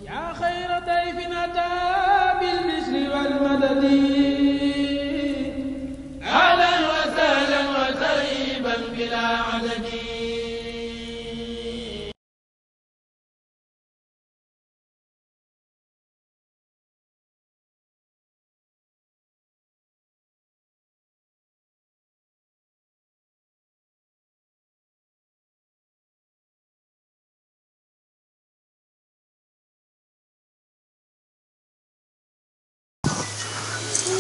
yaa xayra dayfin ataa bil bishri wal madadi ahlan wa sahlan wa tarhiban bilaa adadi.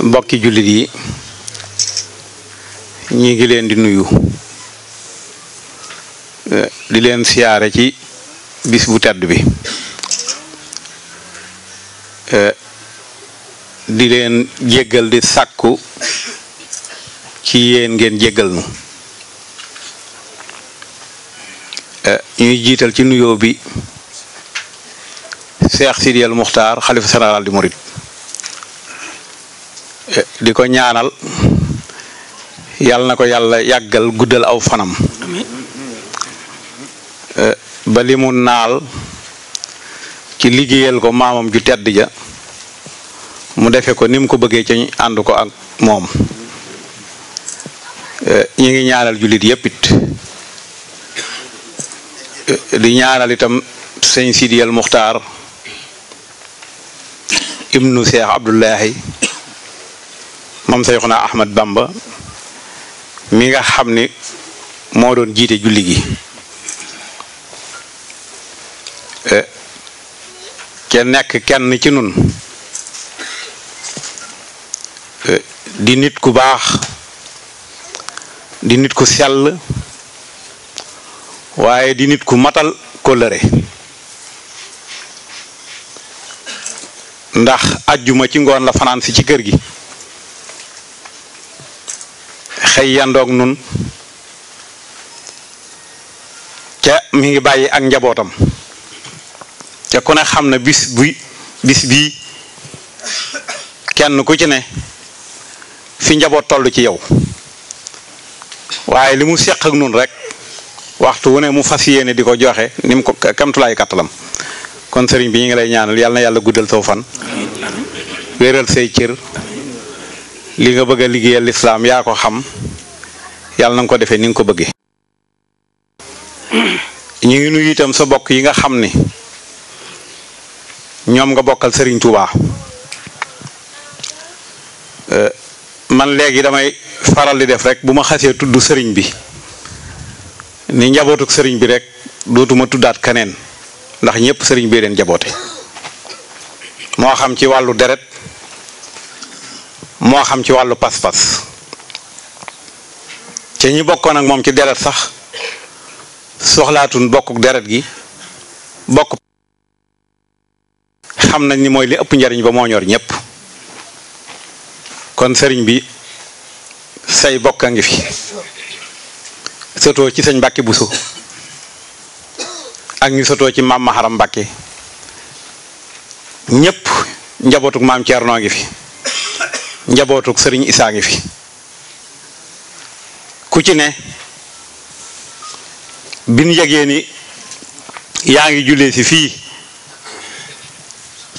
mbokki jullit yi ñi ngi leen di nuyu di leen siyaare ci bis bu tedd bi di leen jéggal di sàkku ci yéen ngeen jéggal nu ñuy jiital ci nuyoo bi Cheikh Sidi El Muxtaar xalifa général di Murid di ko ñaanal yàlla na ko yàlla yàggal guddal aw fanam ba li mu naal ci liggéeyal ko maamam ju tedd ja mu defe ko ni mu ko bëggee ci ñu ànd ko ak moom ñi ngi ñaanal jullit yépp it di ñaanal itam sëñ Sidi El Muxtaar ibnu Cheikh Abdullahi moom Seyxuna Ahmad Bamba mi nga xam ni moo doon jiite julli gi ke nekk kenn ci nun di nit ku baax di nit ku sell waaye di nit ku matal kóllëre ndax ajjuma ci ngoon la fanaan si ci kër gi xëy yandoog nun ca mi ngi bàyyi ak njabootam ca ku ne xam ne bis bii kenn ku ci ne fi njaboot toll ci yow waaye li mu seq ak nun rek waxtu wu ne mu fas yéene di ko joxe ni mu ko kamtulaay kàttalam kon sëriñ bi ñu ngi lay ñaanal yàlla na yàlla guddal saw fan wéeral say cër li nga bëgg a liggéeyal lislaam yaa ko xam yàlla na nga ko defee ni nga ko bëggee ñu ngi nuyu itam sa bokk yi nga xam ni ñoom nga bokkal sëriñ Touba man léegi damay faral di def rek bu ma xasee tudd sëriñ bi ni njabootuk sëriñ bi rek dootuma tuddaat keneen ndax ñëpp sëriñ bi leen jaboote moo xam ci wàllu deret moo xam ci wàllu pas-pas ca ñi bokkoon ak moom ci deret sax soxlaatun bokkuk deret gi bokk xam nañ ni mooy li ëpp njariñ ba moo ñor ñépp kon sëriñ bi say bokk a ngi fi sotoo ci sëñ Mbàkke Buso ak ñu sotoo ci maam Maharam Mbàkke ñépp njabootuk maam Ceerno ngi fi njabootuk sëriñ Isaa ngi fi ku ci ne bi ñu yëgee ni yaa ngi jullee si fii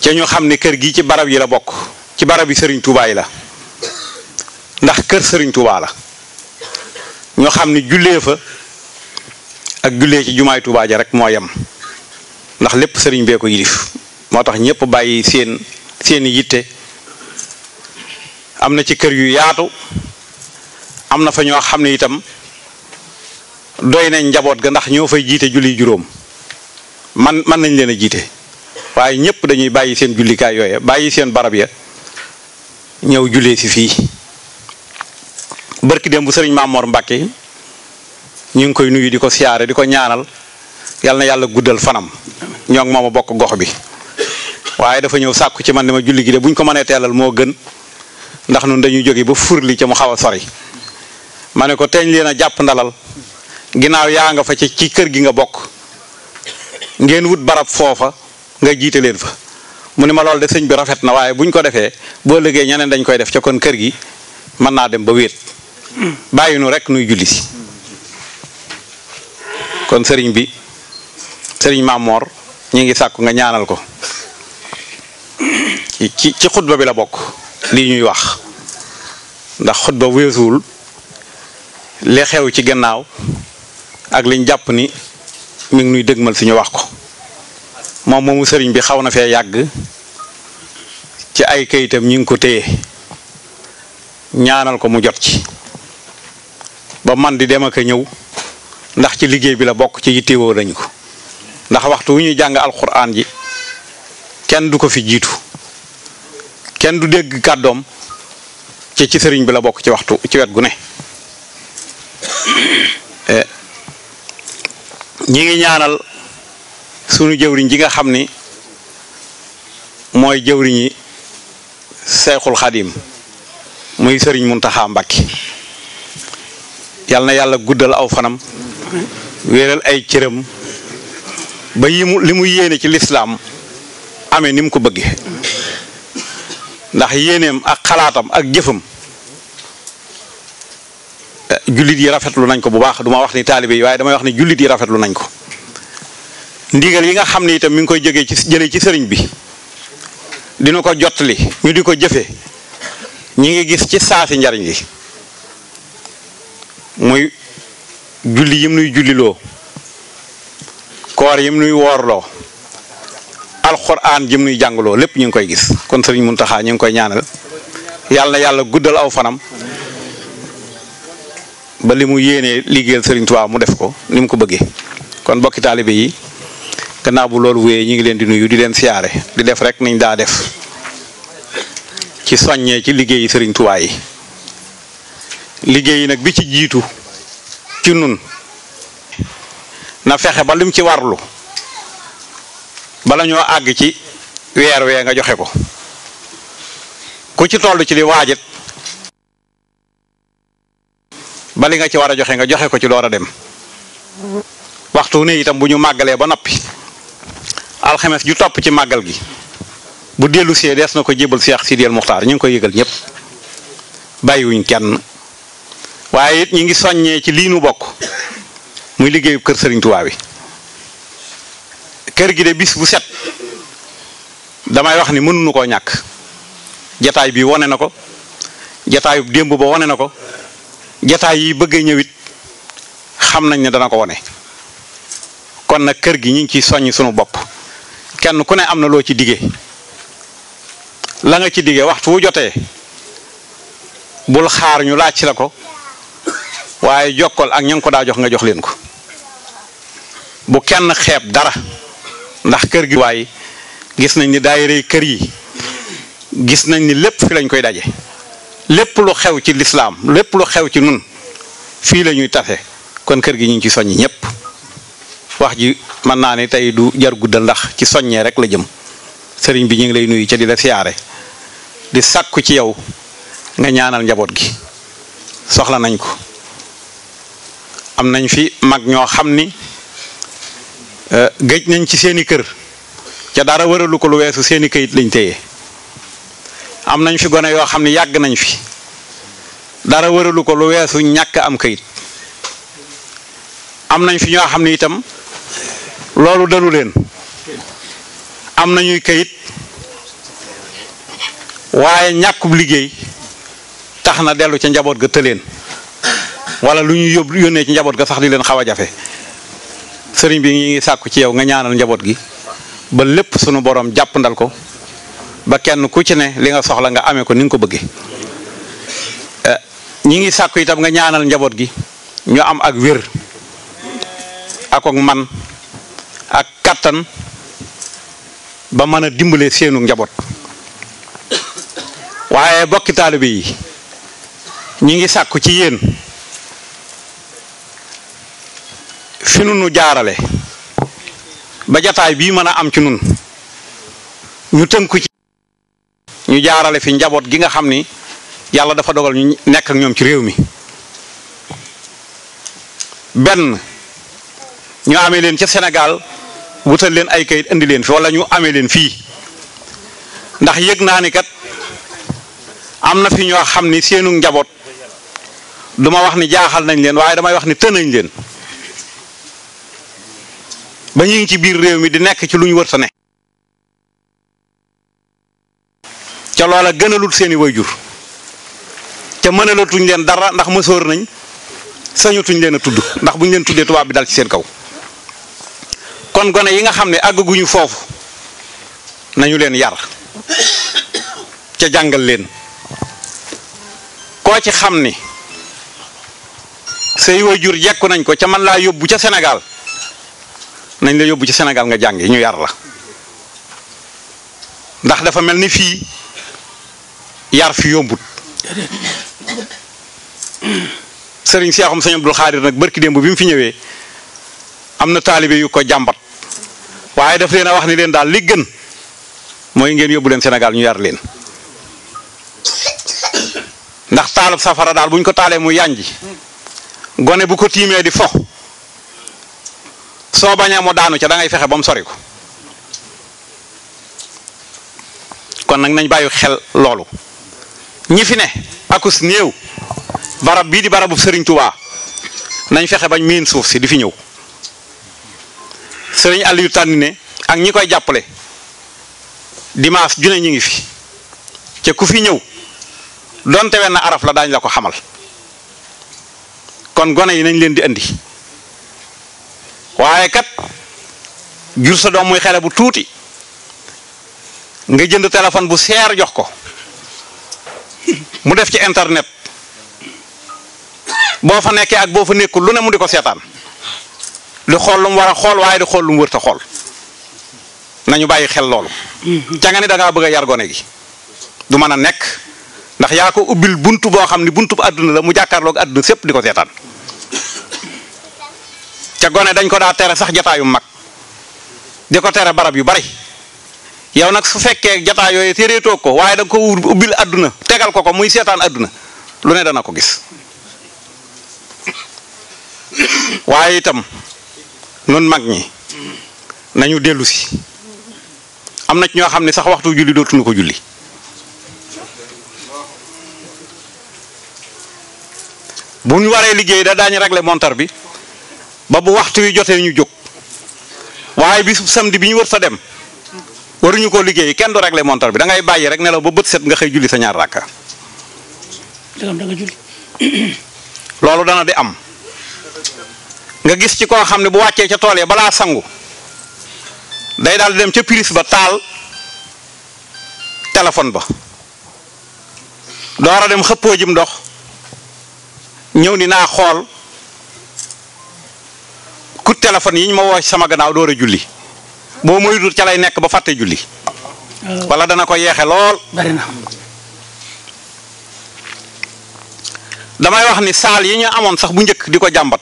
ca ñu xam ne kër gi ci barab yi la bokk ci barab yi sëriñ Touba yi la ndax kër sëriñ Touba la ñu xam ni jullee fa ak jullee ci jumaay Touba ja rek moo yem ndax lépp sëriñ bee ko yilif moo tax ñëpp bàyyi seeni yitte am na ci kër yu yaatu am na fa ñoo xam ne itam doy nañ njaboot ga ndax ñoo fay jiite julli juróom man nañ leen a jiite waaye ñëpp dañuy bàyyi seen jullikaay yooya bàyyi seen barab ya ñëw jullee si fii barki dem bu sëriñ Maamoor Mbàkke ñu ngi koy nuyu di ko siyaare di ko ñaanal yal na yàlla guddal fanam ñoo ngi moom a bokk gox bi waaye dafa ñëw sàkku ci man ni ma julli gi de buñ ko mënee teelal moo gën ndax nun dañuy jóge ba furli ca mu xaw a sori ma ne ko teeñ leen a jàpp ndalal ginnaaw yaa nga fa ci kër gi nga bokk ngeen wut barab foofa nga jiite leen fa mu ne ma loolu de sëñ bi rafet na waaye buñ ko defee boo liggéey ñeneen dañ koy def ca kon kër gi mën naa dem ba wéet bàyyi nu rek nuy julli si kon sëriñ bi sëriñ Mamor ñi ngi sàkku nga ñaanal ko ci xutba bi la bokk lii ñuy wax ndax xutba weesuwul li xew ci gannaaw ak liñ jàpp ni mi ngi nuy dëgmal si ñu wax ko moom moomu sëriñ bi xaw na fee yàgg ci ay kayitam ñi ngi ko téye ñaanal ko mu jot ci ba man di dem ak a ñëw ndax ci liggéey bi la bokk ci yittewoo nañu ko ndax waxtu wu ñuy jàng alxuraan ji kenn du ko fi jiitu kenn du dégg kàddoom ci sëriñ bi la bokk ci waxtu ci wet gu ne ñi ngi ñaanal sunu jëwriñ ji nga xam ni mooy jëwriñi Seexul Xadim muy sëriñ Muntaxa Mbàkke yal na yàlla guddal aw fanam wéeral ay cëram ba li mu yéene ci lislaam amee ni mu ko bëggee ndax yéeneem ak xalaatam ak jëfam jullit yi rafetlu nañ ko bu baax duma wax ni taalibe yi waaye damay wax ni jullit yi rafetlu nañ ko ndigal yi nga xam ne itam mi ngi koy jëlee ci sëriñ bi dina ko jottali ñu di ko jëfe ñi ngi gis ci saasi njariñ li muy julli yim nuy julliloo koor yim nuy woorloo alxuraan jim nuy jàngaloo lépp ñu ngi koy gis kon sëriñ Muntaxa ñu ngi koy ñaanal yàlla na yàlla guddal aw fanam ba li mu yéenee liggéeyal sëriñ Tuubaa mu def ko ni mu ko bëggee kon bokki taalibe yi gannaaw bu loolu wéyee ñu ngi leen di nuyu di leen siyaare di def rek niñ daa def ci soññee ci liggéeyi sëriñ Tuubaa yi liggéey yi nag bi ci jiitu ci nun na fexe ba lim ci warlu bala ñoo àgg ci weer wee nga joxe ko ku ci toll ci li waajit ba li nga ci war a joxe nga joxe ko ci door a dem waxtu ne itam bu ñu màggalee ba noppi alxames ju topp ci màggal gi bu dellu see dees na ko jébal Cheikh Sidiyal Muxtaar ñu ngi koy yëgal ñëpp bàyyiwuñ kenn waaye it ñi ngi soññee ci lii nu bokk muy liggéeyu kër Sëriñ Tuubaa bi kër gi de bis bu set damay wax ni mënuñu koo ñàkk jataay bi wone na ko jataayu démb ba wone na ko jataay yi bëgg a ñëwit xam nañ ne dana ko wone kon nag kër gi ñu ngi ciy soññ sunu bopp kenn ku ne am na loo ci digee la nga ci digee waxtu wu jotee bul xaar ñu laaj ci la ko waaye jokkal ak ña nga ko daa jox nga jox leen ko bu kenn xeeb dara ndax kër gi waaye gis nañ ni daayira kër yi gis nañ ni lépp fi lañ koy daje lépp lu xew ci lislaam lépp lu xew ci nun fii la ñuy tase kon kër gi ñu ngi ci soññi ñëpp wax ji mën naa ne tey du jar guddal ndax ci soññee rek la jëm sëriñ bi ñu ngi lay nuyu ca di la siyaare di sàkku ci yow nga ñaanal njaboot gi soxla nañ ko am nañ fi mag ñoo xam ni géej nañ ci seeni kër ca dara wëralu ko lu weesu seeni këyit lañ téye am nañ fi gone yoo xam ni yàgg nañ fi dara wëralu ko lu weesu ñàkk am këyit am nañ fi ñoo xam ni itam loolu dalu leen am nañuy këyit waaye ñàkkub liggéey tax na dellu ca njaboot ga tëleen wala lu ñuy yónnee ci njaboot ga sax di leen xaw a jafe sëriñ bi ngi sàkku ci yow nga ñaanal njaboot gi ba lépp sunu borom jàppandal ko ba kenn ku ci ne li nga soxla nga amee ko ni nga ko bëggee ñi ngi sàkku itam nga ñaanal njaboot gi ñu am ak wér ak man ak kattan ba mën a dimbale seenu njaboot waaye bokki taalibe yi ñi ngi sàkku ci yéen fi nu jaarale ba jataay bii mën a am ci nun ñu tënku ci ñu jaarale fi njaboot gi nga xam ni yàlla dafa dogal ñu nekk ak ñoom ci réew mi benn ñu amee leen ca Sénégal wutal leen ay kayit indi leen fi wala ñu amee leen fii ndax yëg naa ni kat am na fi ñoo xam ni seenu njaboot duma wax ni jaaxal nañ leen waaye damay wax ni tënañ leen ba ñu ngi ci biir réew mi di nekk ci lu ñu wërta ne ca loola gënalut seeni wayjur ca mënalatuñ leen dara ndax mësoor nañ sañutuñ leen a tudd ndax buñ leen tuddee tubaab bi dal ci seen kaw kon gone yi nga xam ne àgguñu foofu nañu leen yar ca jàngal leen koo ci xam ni say wayjur jekku nañ ko ca man laa yóbbu ca Sénégal nañ la yóbbu ca Sénégal nga jàngi ñu yar la ndax dafa mel ni fii yar fi yombut sëriñ Seexum sëñ Abdul Xaadir nag barki démb bi mu fi ñëwee am na taalibe yu ko jàmbat waaye daf leen a wax ni leen daal li gën mooy ngeen yóbbu leen Sénégal ñu yar leen ndax taalub safara daal buñ ko taalee mu yànji gone bu ko tiimee di fo soo bañee mu daanu ca da ngay fexe ba mu sori ko kon nag nañ bàyyi xel loolu ñi fi ne akus néew barab bii di barabu Sëriñ Tuubaa nañ fexe bañ miin suuf si di fi ñëw Sëriñ Aliou Tandine ak ñi koy jàppale dimanche june ñi ngi fi ca ku fi ñëw donte wenn araf la daañ la ko xamal kon gone yi nañ leen di andi waaye kat jur sa doom muy xale bu tuuti nga jënd téléphone bu seer jox ko mu def ci internet boo fa nekkee ak boo fa nekkul lu ne mu di ko seetaan di xool lu mu war a xool waaye di xool lu mu wërta xool nañu bàyyi xel loolu ca nga ni da ngaa bëgg a yar gone gi du mën a nekk ndax yaa ko ubbil buntu boo xam ni buntu bu àdduna la mu jàkkaarloog àdduna sépp di ko seetaan ca gone dañ ko daa tere sax jataayu mag di ko tere barab yu bari yow nag su fekkee jataay yooyu téereetoo ko waaye da nga ko ubbil àdduna tegal ko muy seetaan àdduna lu ne dana ko gis waaye itam nun mag ñi nañu dellu si am na ci ñoo xam ne sax waxtu julli dootuñu ko julli bu ñu waree liggéey daañu régler montar bi ba bu waxtu wi jotee ñu jóg waaye bisu samedi bi ñu wër sa dem waruñu koo liggéey kenn du régler montar bi da ngay bàyyi rek nelaw ba bët set nga xëy julli sa ñaar rakka loolu dana di am nga gis ci koo xam ne bu wàccee ca tool ya balaa sangu day daal di dem ca prise ba taal téléphone ba door a dem xëppoo jim ndox ñëw ni naa xool ku téléphone yi ñu ma woo sama gannaaw door a julli boo moytuwul ca lay nekk ba fàtte julli wala dana ko yeexe lool. bari na. damay wax ni saal yi ñu amoon sax bu njëkk di ko jàmbat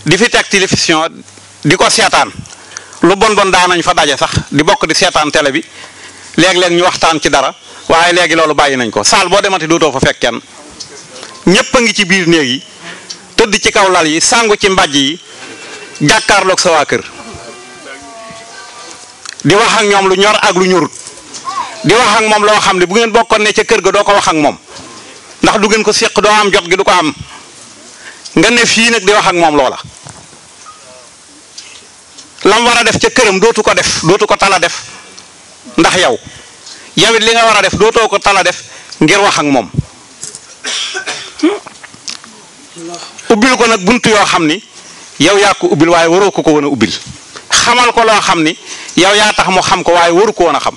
di fi teg télévision di ko seetaan lu bon bon daanañ fa daje sax di bokk di seetaan télé bi léeg-léeg ñu waxtaan ci dara waaye léegi loolu bàyyi nañ ko saal boo demati dootoo fa fekk kenn ñépp a ngi ci biir néeg yi tëdd ci kaw lal yi sangu ci mbàjj yi jàkkaarloog sa waa kër di wax ak ñoom lu ñor ak lu ñorut di wax ak moom loo xam ne bu ngeen bokkoon ne ca kër ga doo ko wax ak moom ndax du ngeen ko séq doo am jot gi du ko am nga ne fii nag di wax ak moom loola lam war a def ca këram dootu ko def dootu ko tala def ndax yow it li nga war a def dootoo ko tala def ngir wax ak moom ubbil ko nag buntu yoo xam ni yow yaa ko ubbil waaye waroo ko woon a ubbil xamal ko loo xam ni yow yaa tax mu xam ko waaye waru ko woon a xam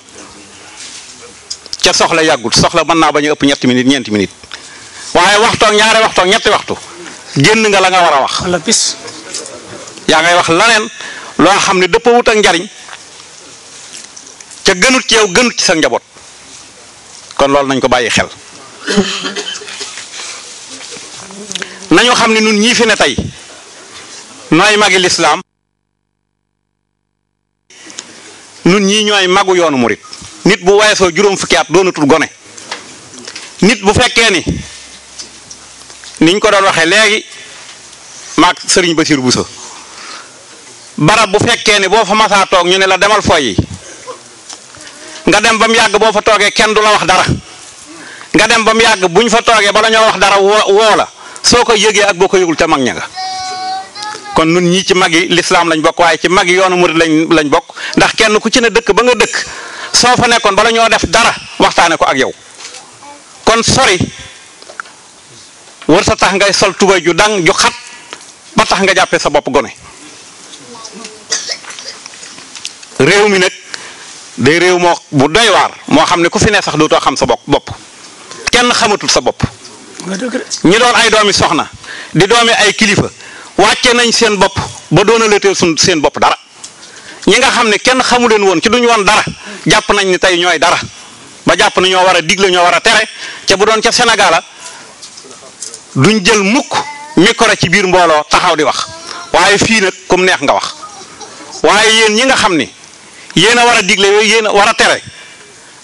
ca soxla yàggul soxla mën naa bañ a ëpp ñetti minutes ñeenti minutes waaye waxtoog ñaari waxtoog ñetti waxtu génn nga la nga war a wax. wala bis. yaa ngay wax laneen loo xam ne dëppoo wut ak njariñ ca gënut ci yow gënut ci sa njaboot kon loolu nañ ko bàyyi xel. nañu xam ne nun ñii fi ne tey nooy magi lislaam nun ñii ñooy magu yoonu murit nit bu weesoo juróom fukki at doonatul gone nit bu fekkee ni niñ ko doon waxee léegi maag sëriñ Basiir Buso barab bu fekkee ni boo fa masaa toog ñu ne la demal foy yi nga dem ba mu yàgg boo fa toogee kenn du la wax dara nga dem ba mu yàgg buñ fa toogee bala ñoo wax dara woo la soo ko yëgee ak boo ko yëgul te mag ña nga kon nun ñii ci magi lislaam lañ bokk waaye ci magi yoonu murid lañ bokk ndax kenn ku ci ne dëkk ba nga dëkk soo fa nekkoon bala ñoo def dara waxtaane ko ak yow kon sori war sa tax ngay sol tuba ju dang ju xat ba tax nga jàppee sa bopp gone réew mi nag day réew moo bu doy waar moo xam ne ku fi ne sax dootoo xam sa bopp kenn xamatul sa bopp ñi doon ay doomi soxna di doomi ay kilifa wàcce nañ seen bopp ba doona leeteel seen bopp dara ñi nga xam ne kenn xamu leen woon ci duñu woon dara jàpp nañ ni tey ñooy dara ba jàpp ne ñoo war a digle ñoo war a tere ca bu doon ca Sénégal duñ jël mukk micro ci biir mbooloo taxaw di wax waaye fii nag comme neex nga wax waaye yéen ñi nga xam ni yéen a war a digle yooyu yéen a war a tere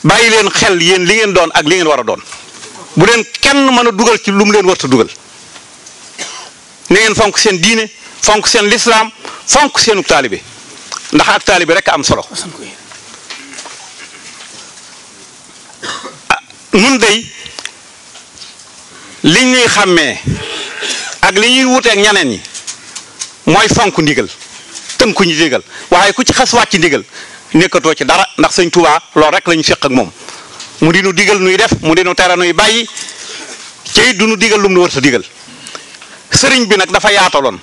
bàyyi leen xel yéen li ngeen doon ak li ngeen war a doon bu leen kenn mën a dugal ci lu mu leen war a dugal ni ngeen fonk seen diine fonk seen lislaam fonk seenu taalibe ndax ak taalibe rek am solo nun day li ñuy xàmmee ak li ñuy wuteek ñaneen ñi mooy fonk ndigal tënku ñu ndigal waaye ku ci xas wàcc ndigal nekkatoo ci dara ndax sëñ Tuubaa loolu rek lañu séq ak moom mu di nu digal nuy def mu di nu tere nuy bàyyi ci du nu digal lu mu nu war a digal sëriñ bi nag dafa yaataloon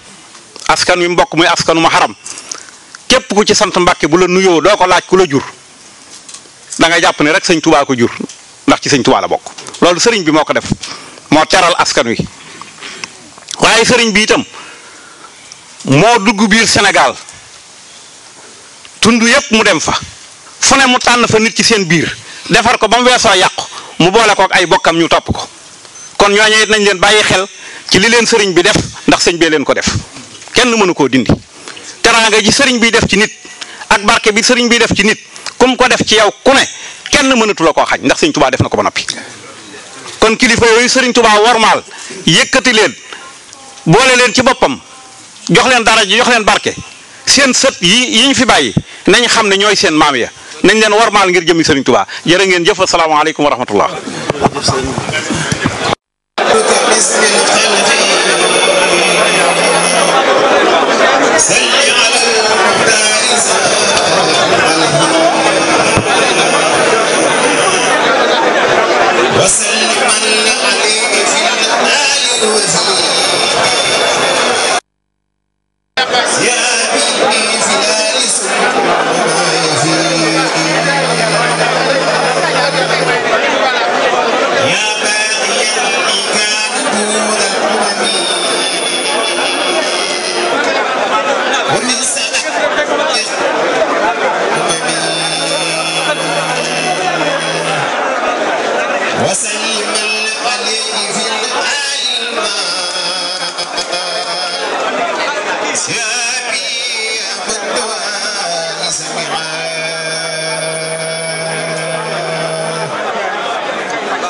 askan wi mbokk muy askanu mu xaram képp ku ci sant Mbàkke bu la nuyoo doo ko laaj ku la jur da nga jàpp ne rek sëñ Tuubaa ko jur ndax ci sëñ Tuubaa la bokk loolu sëriñ bi moo ko def moo teral askan wi waaye sëriñ bi itam moo dugg biir Sénégal tund yépp mu dem fa fu ne mu tànn fa nit ci seen biir defar ko ba mu weesoo yàqu mu boole ko ak ay bokkam ñu topp ko kon ñooñu it nañ leen bàyyi xel ci li leen sëriñ bi def ndax sëñ bee leen ko def kenn mënu koo dindi teraanga ji sëriñ bi def ci nit ak barke bi sëriñ bi def ci nit kum ko def ci yow ku ne kenn mënatu la koo xañ ndax sëñ Tuubaa def na ko ba noppi kon kilifa yooyu sëriñ Tuubaa wormaal yëkkati leen boole leen ci boppam jox leen dara ji jox leen barke seen sët yi ñu fi bàyyi nañ xam ne ñooy seen maam ya nañ leen wormaal ngir jëmmi sëriñ Tuubaa jërë ngeen jëf asalaamaaleykum wa rahmatullah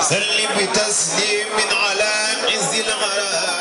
سلم بتسليم على عز الغرام